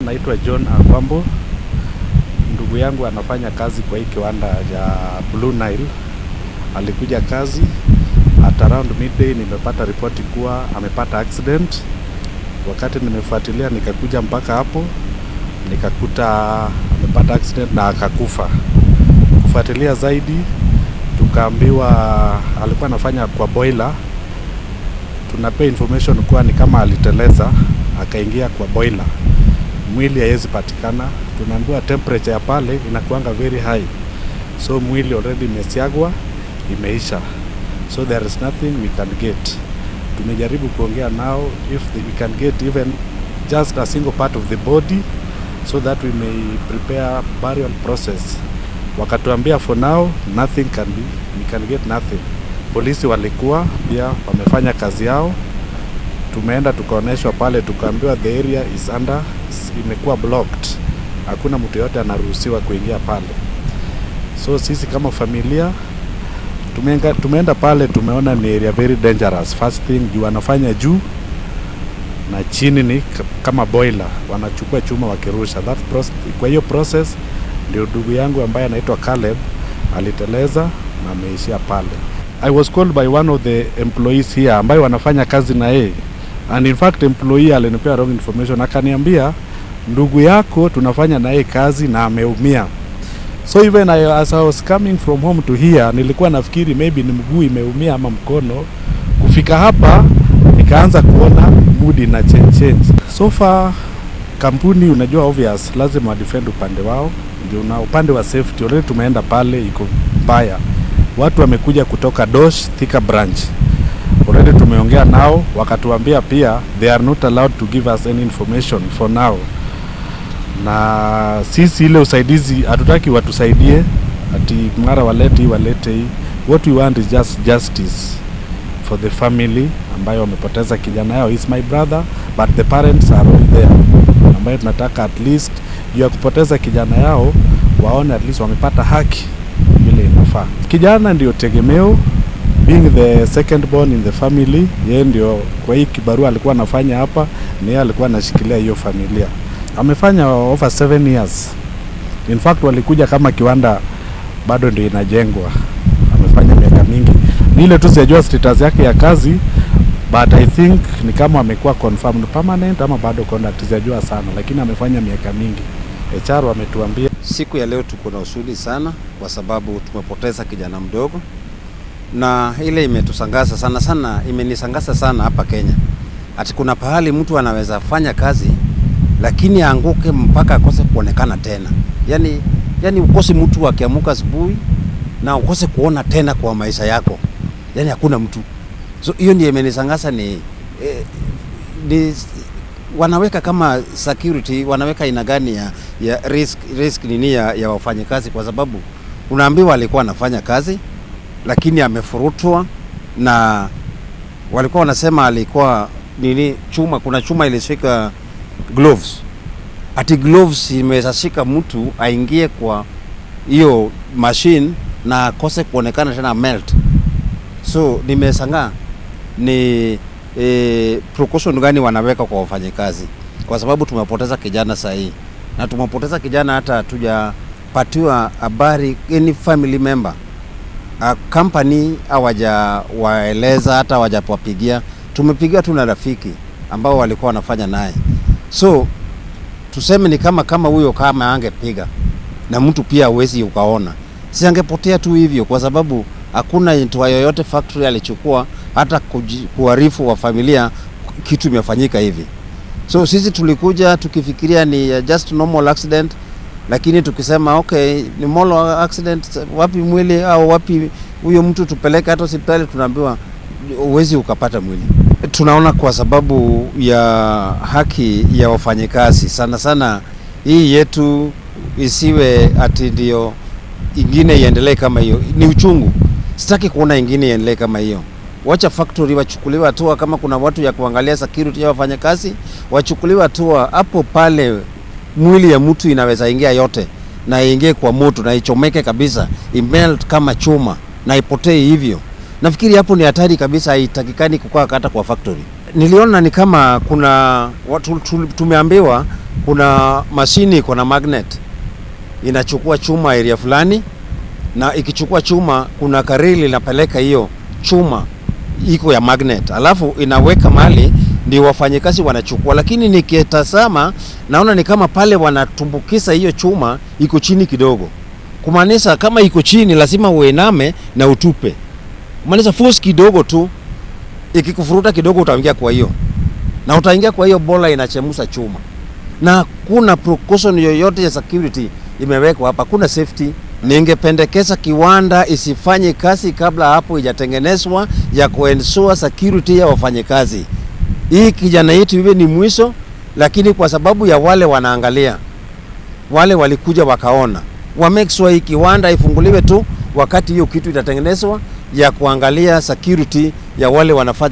Naitwa John Agwambo. Ndugu yangu anafanya kazi kwa hii kiwanda ya Blue Nile. Alikuja kazi at around midday, nimepata ripoti kuwa amepata accident. Wakati nimefuatilia nikakuja mpaka hapo nikakuta amepata accident na akakufa. Kufuatilia zaidi, tukaambiwa alikuwa anafanya kwa boiler. Tunapea information kuwa ni kama aliteleza akaingia kwa boiler, mwili haiwezi patikana. Tunaambiwa temperature ya pale inakuanga very high, so mwili already imesiagwa, imeisha, so there is nothing we can get. Tumejaribu kuongea nao if we can get even just a single part of the body so that we may prepare burial process. Wakatuambia for now nothing can be, we can get nothing. Polisi walikuwa pia wamefanya kazi yao. Tumeenda tukaonyeshwa pale, tukaambiwa the area is under, imekuwa blocked, hakuna mtu yote anaruhusiwa kuingia pale. So sisi kama familia tumeenda pale, tumeona ni area very dangerous. First thing, juu wanafanya juu na chini ni kama boiler, wanachukua chuma wakirusha that process. Kwa hiyo process ndio ndugu yangu ambaye anaitwa Caleb aliteleza na ameishia pale. I was called by one of the employees here ambaye wanafanya kazi na yeye, and in fact employee alinipea wrong information, akaniambia ndugu yako tunafanya na yeye kazi na ameumia. So even as I was coming from home to here, nilikuwa nafikiri maybe ni mguu imeumia ama mkono. Kufika hapa nikaanza kuona mood ina change change. So far kampuni, unajua obvious, lazima defend upande wao, ndio na upande wa safety already tumeenda pale, iko mbaya. Watu wamekuja kutoka Dosh Thika branch already tumeongea nao, wakatuambia pia they are not allowed to give us any information for now. Na sisi ile usaidizi hatutaki watusaidie ati mara walete hii, walete hii. What we want is just justice for the family ambayo wamepoteza kijana yao. Is my brother, but the parents are all there, ambayo tunataka at least juu ya kupoteza kijana yao waone at least wamepata haki vile inafaa. Kijana ndio tegemeo, being the second born in the family, yeye ndio kwa hii kibarua alikuwa anafanya hapa, ni yeye alikuwa anashikilia hiyo familia. Amefanya over 7 years. In fact walikuja kama kiwanda bado ndio inajengwa. Amefanya miaka mingi. Ni ile tu sijajua status yake ya kazi, but I think ni kama amekuwa confirmed permanent ama bado contract, sijajua sana, lakini amefanya miaka mingi. HR wametuambia. Siku ya leo tuko na huzuni sana kwa sababu tumepoteza kijana mdogo, na ile imetusangaza sana sana, imenisangaza sana hapa Kenya, ati kuna pahali mtu anaweza fanya kazi lakini aanguke mpaka akose kuonekana tena. Yani ukose mtu akiamuka asubuhi na ukose kuona tena kwa maisha yako, yani hakuna mtu. So hiyo ndio imenisangaza ni wanaweka kama security, wanaweka aina gani ya risk nini ya wafanyikazi, kwa sababu unaambiwa alikuwa anafanya kazi lakini amefurutwa, na walikuwa wanasema alikuwa nini chuma, kuna chuma ilishika gloves, ati gloves imeshika mtu aingie kwa hiyo machine na akose kuonekana tena, melt. So nimeshangaa ni precaution gani wanaweka kwa wafanyikazi, kwa sababu tumepoteza kijana sahii, na tumepoteza kijana hata hatujapatiwa habari any family member, company hawajawaeleza, hata hawajawapigia. Tumepigiwa tu na rafiki ambao walikuwa wanafanya naye, so tuseme ni kama huyo kama angepiga na mtu pia huwezi ukaona, si angepotea tu hivyo, kwa sababu hakuna hatua yoyote factory alichukua hata kuarifu wa familia kitu imefanyika hivi. So sisi tulikuja tukifikiria ni just normal accident, lakini tukisema okay, ni normal accident, wapi mwili au wapi huyo mtu tupeleke hata hospitali, tunaambiwa huwezi ukapata mwili. Tunaona kwa sababu ya haki ya wafanyikazi sana sana, hii yetu isiwe ati ndio ingine iendelee kama hiyo. Ni uchungu, sitaki kuona ingine iendelee kama hiyo. Wacha factory wachukuliwe hatua, kama kuna watu ya kuangalia security ya wafanyakazi wachukuliwe hatua hapo pale. Mwili ya mtu inaweza ingia yote na iingie kwa moto na ichomeke kabisa, imelt kama chuma na ipotee hivyo. Nafikiri hapo ni hatari kabisa, haitakikani kukaa hata kwa factory. Niliona ni kama kuna watu tumeambiwa kuna mashini iko na magnet inachukua chuma area fulani, na ikichukua chuma kuna kareli inapeleka hiyo chuma iko ya magnet, alafu inaweka mali ndio wafanyikazi wanachukua. Lakini nikitazama naona ni kama pale wanatumbukiza hiyo chuma iko chini kidogo, kumaanisha kama iko chini lazima uiname na utupe, kumaanisha force kidogo tu ikikufuruta kidogo utaingia kwa hiyo, na utaingia kwa hiyo bola inachemusa chuma, na kuna precaution yoyote ya security imewekwa hapa, kuna safety. Ningependekeza kiwanda isifanye kazi kabla hapo ijatengenezwa ya kuensure security ya wafanyikazi. Hii kijana yetu iwe ni mwisho, lakini kwa sababu ya wale wanaangalia, wale walikuja wakaona, wa make sure hii kiwanda ifunguliwe tu wakati hiyo kitu itatengenezwa ya kuangalia security ya wale wanafanya.